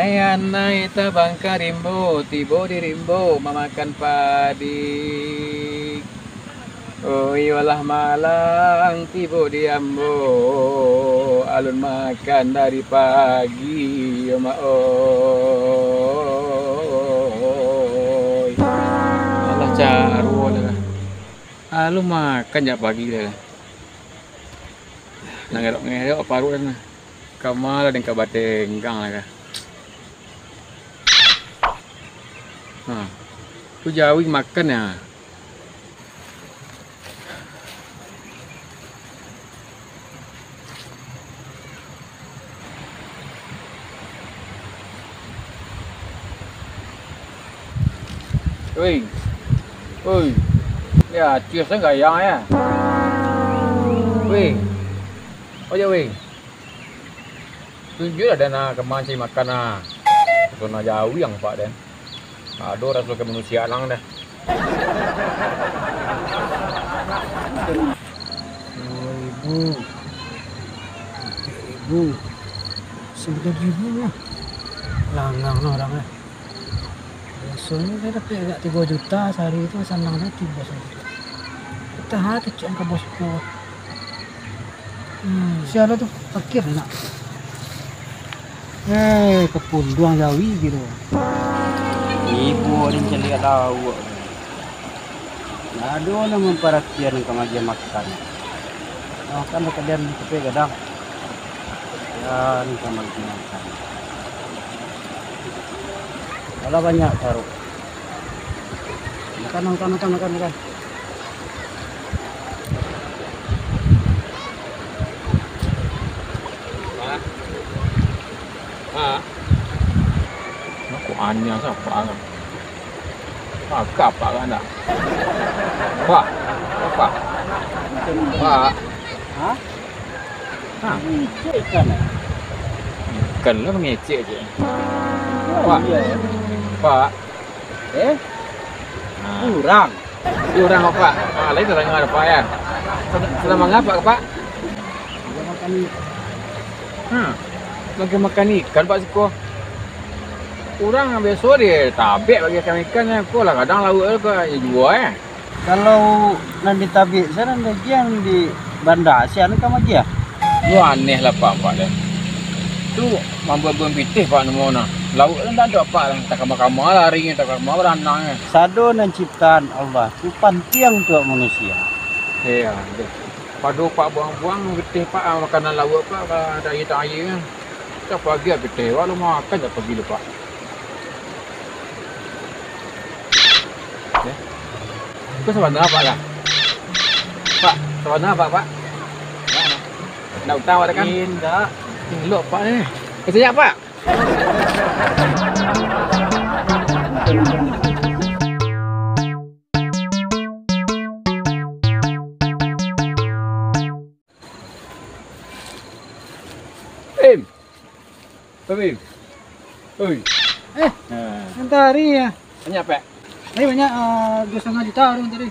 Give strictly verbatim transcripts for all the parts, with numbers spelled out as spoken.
Anai tabang ka rimbo, tibo di rimbo mamakan padi. Oi, walah malang tibo di ambo, alun makan dari pagi, yo mak oi. Alah, caruah lah. Alun makan jak pagi lah. Nan ngerok-ngerok paruik lah. Kama lah den ka batenggang lah kah. Ha. Tu jawi makan ya. Wei. Woi. Ya, cius kan gayang ya. Wei. Oja wei. Tunjuaklah den, ah, kama cari makan, ah. Raso nan jawi ang pak den. Ado raso kamanusiaan ang deh. Dua ribu, empat ribu, sembilan ribu lah. Langang lah orang lah. Biasonyo dia dapek agak tigo juta sahari tu, sanang dia tigo juta. Kita ha kecek ka bos tu. Hmm, sia lah tu, fakir nak. Eh, kapunduang jawi gitu. Ibu ni caliak lauak. Ndak ado nan mamparatian ka magiah makan. Makan bakalian di tepi gadang. Yan ka magiah makan. Alah banyak taruh. Makan, makan, makan, makan, makan. Pak. Pak. Aku anya siapa kan? Pak, apa kan dah? Pak. Pak. Pak. Hah? Ha? Mangecek ikan, eh? Ikan lah mangecek je. Wah, Pak. Iya, ya. Pak. Eh? Ha. Urang. Urang, Pak. Ha, lain urang ada, Pak, ya. Salah mangapa, Pak? Dia makan ikan. Ha. Lagi makan ikan, Pak, siko. Urang biaso dia tabek bagi ikan-ikan, ya. Ko lah kadang lauak ko, ya, jua, ya. Kalau nan di tabik sinan magiah, nan di banda sinan ka magiah. Yo aneh lah, Pak, Pak, deh. Tu mambuang-buang pitih, Pak, namo nah. Lauak tu ndak ado, Pak, lah. Takama-kama lari, takama baranang, eh. Sado nan ciptaan Allah tu pantiang untuak manusia. Iyo, deh. Pado Pak buang-buang pitih, Pak, ah, makanan lauak, Pak, ka aia-aia, kan. Ka pagi pitih, Pak, lu makan jak pagi lu, Pak. Oke. Itu sabana, Pak, lah? Pak, sabana, Pak, Pak? Ndak utang, Pak, kan? Indak. Elok, Pak, eh. Kasih ya, Pak. Im. Im. Oi. Eh, nah. Mantari ya. Banyak, Pak? Eh, banyak, ah, dua setengah juta tu mantari.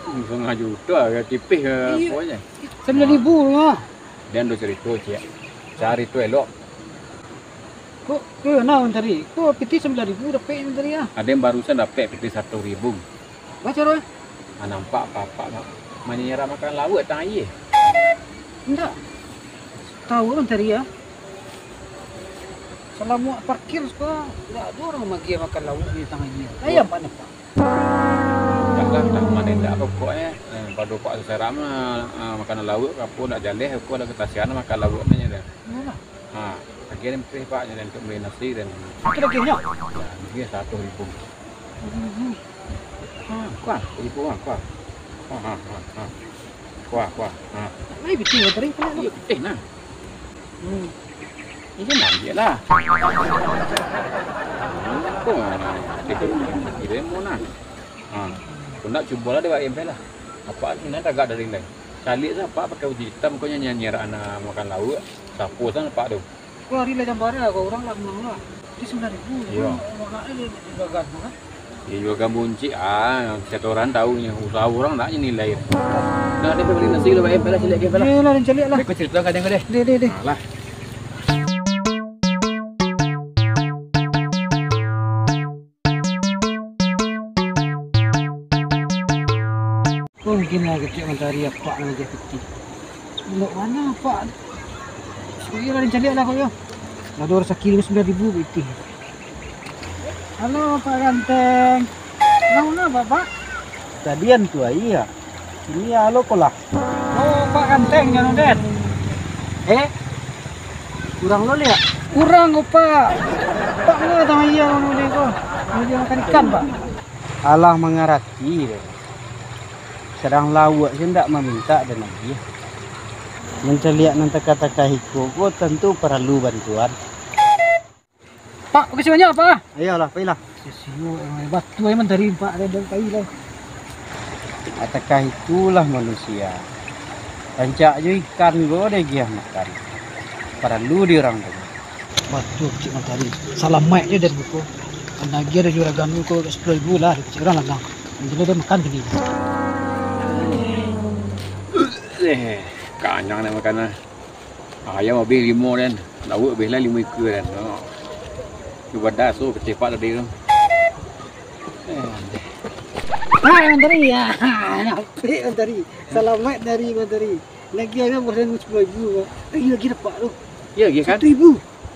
Dua setengah juta, agak tipih, eh, Iyo. Pokoknya. Sembilan ribu lah. Dan dua cerita, Cik. Sehari tu elok. Kok, kok nah mantari? Kok pitih sembilan ribu dapek mantari ya? Ada yang barusan dapek pitih satu ribu. Baco doh. Ah, nampak apak-apak ma-, manyerak makan lauak tang aia. Indak. Tahu kan tadi ya. Salamo parkir suko, indak ado urang magiah makan lauak di tang aia. Ayam mana, Pak? Indak lah, tak mana indak apa pokoknya. Eh, pado Pak seseram lah, ah, makanan lauak ke apa, indak jaleh, aku ada ketasian makan lauak ni dah. Iyalah. Ha, lagi ada mukih, Pak, jadi untuk beli nasi dan Itu lagi nyo? Ya, lagi seratus ribu. Hmm. Ha, kuah, ribu, ha, kuah. Ha, ha, ha, ha. Kuah, kuah. Ha. Ai, pitih lah tadi, kena Iya, pitih nah. Hmm. Ini ngambil lah. Kau mana? Dia mau nah. Ha. Kau nak cuba lah dia buat ember lah. Apa ni nak agak dari lain? Calik lah, Pak, pakai uji hitam, kau nyanyi-nyanyi anak makan lauak. Sapo sana, Pak, tu? Ko ari lah jambara, ko urang lah menang lah. Itu sembilan ribu. Iyo. Mahal ni, gagal tu kan. Iyo, gagal buncik. Ah, satu orang tahu ni, usaha orang nak je nilai. Nah, dia beli nasi lu, bayar, bayar, calik, bayar. Iyolah, den calik lah. Baik, kau cerita kadang kau deh. Deh, deh, deh. Alah. Mungkin lah kecek mancari apak nan agiah pitih. Elok bana apak. Sudah lah dicari lah kok yo. Lah duo rasaki limo sambilan ribu pitih. Halo, Pak Ganteng. Lah, manga, Pak? Tadian tu aia. Kini alo ko lah. Oh, Pak Ganteng, jan den. Eh? Kurang lo liak? Kurang ko, Pak. Pak, manga tang aia jan den ko. Aia makan ikan, Pak. Alah mangarati deh. Sadang lauak se ndak mamintak den agiah. Mancaliak nan takah-takah iko ko tantu paralu bantuan. Pak, makasih banyak, Pak. Ayolah, pailah. Sisiu, eh, batu ai mantari, Pak, ada daun kayu lah. Atakah itulah manusia. Rancak jo ikan go diagiah makan. Paralu di urang tu. Batu kecik mantari. Salamaik jo den buko. Kan agiah dari juragan ko sapuluah ribu lah, dari kecik urang lah, Bang. Jadi dia makan tadi. Eh, kanyang nak makan lah. Ayam abih limo den, lauak abih lah limo ikua den. Ha. Ibadah so kacepak tadi tu. Eh. Hai, mantari. Ya, nampik mantari. Salamaik dari mantari. Lagi ayam buah den sapuluah ribu. Lagi, lagi dapat tu. Ya, lagi kan? Satu ribu.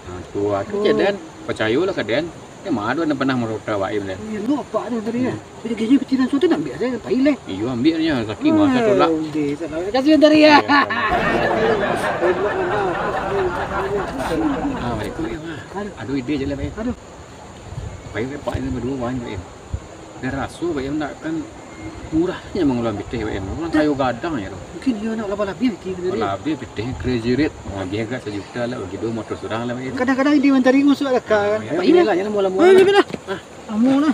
Ha, tu, ha, tu cek den. Pacayolah ka den. Emang ado nan panah marota Baim den? Iyo, apak tu tadi, yo. Hmm. Jadi, gaji pitih langsung tu, ambiak sajo, pai lai. Iyo, ambiak nyo, sakik masa tolak. Ondeh, salah. Makasih, Baim, tadi, yo. Iyo, iyo. Hebat, mantap. Ah, baiak, Baim, ah. Aduh. Ado ide se lah, Baim. Aduh. Baim, Baim, Baim, baduo, Baim, Baim. Den raso, Baim, ndak kan murah nyo mangaluan pitih, Baim. Urang kayo gadang nyo tu. Mungkin iyo nak labah-labih pitih tu tadi. Labah-labih pitih, Crazy Rich. Wah, bia agak sajuta lah, bagi duo motor surang lah, Baim. Kadang-kadang ide mantari masuak akal, kan? Ah, yo, Pak, iyo lah, jangan lamo-lamo lah. Iyo, iyo lah. Ah. Lamo lah.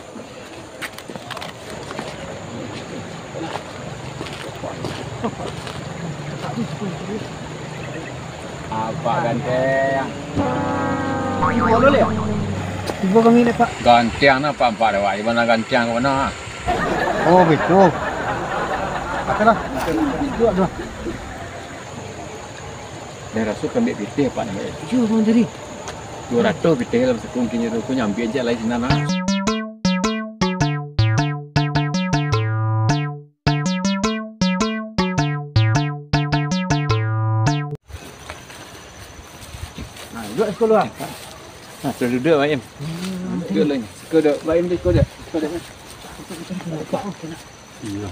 Apak ganteng. Tibo kami ni, Pak. Ganteng nah, Pak, Pak, awak. Di ma ganteng ka ma? Oh, baitu. Apo lah? Duduak, duduak. Den raso ka ambiak pitih, Pak, ni. Iyo, Bang, tadi. Duo ratuih pitih dalam sakung kini tu, ko nyo ambiak se lai sinan, ah. Nah, duduak siko lu, ah. Nah, sudah duduak, Baim. Duduak lah ni. Siko duduak, Baim, siko duduak. Siko duduak. Iyo.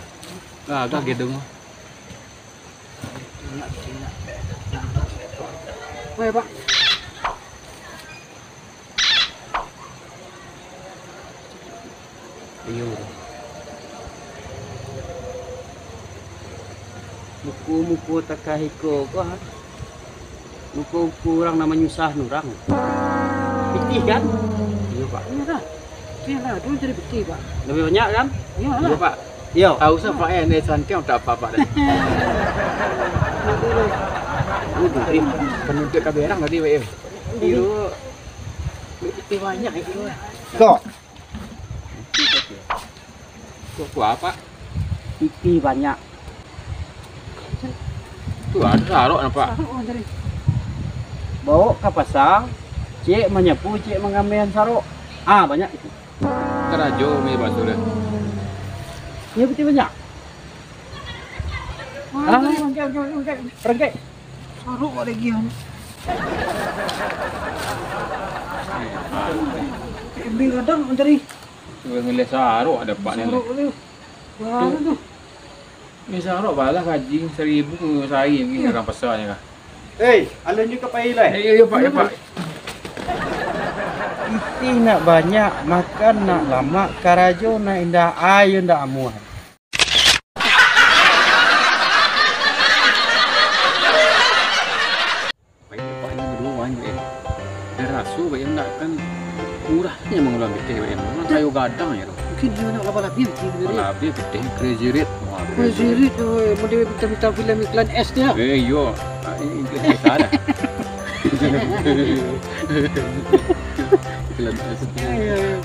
Lah, agak gedung. Weh, Pak. Iyo. Muko-muko takah iko ko, ha? Muko-muko urang nan manyusahkan urang. Pitih, kan? Iyo, Pak. Iyo, Pak. Pitih lah, dulu jadi pitih, Pak. Labiah banyak, kan? Iyo lah. Iyo, Pak. Iyo. Tahu sa, Pak, eh, ni santiang tak apa, Pak, dah. Aduh, eh, penuntut ka berang tadi, Pak, eh. Iyo. Pitih banyak, eh. Kok? Kok kuah, Pak? Pitih banyak. Tu ado sarok nampak. Sarok, oh, tadi. Baok ka pasa, cek manyapu, cek mangambaian sarok. Ah, banyak itu. Karajo mi bakso dah. Iyo, pitih banyak. Ah, rangkek, rangkek, rangkek. Rangkek. Sarok awak lagi, ah. Ambil kadang mancari. Urang nilai sarok ado, Pak, ni. Sarok tu. Wah, tu. Ni sarok balah gaji saribu sahari ni, urang pasa ni lah. Hei, alun juo ka pai lai. Eh, iyo, iyo, Pak, iyo, Pak. Pitih nak banyak, makan nak lamak, karajo nak indak, ayo ndak amuah. Baim, Pak, ni baduo, Baim, eh. Den raso, Baim, ndak kan murah nyo mangaluan pitih, Baim. Urang kayo gadang nyo tu. Mungkin iyo nak labah-labih pitih tu tadi. Labah-labih pitih, Crazy Rich. Wah, Crazy Rich, oi, model bintang-bintang filem iklan es tu, yo. Eh, iyo. Ah, i-, iklan es ado. Iklan es. Iyo, iyo, iyo.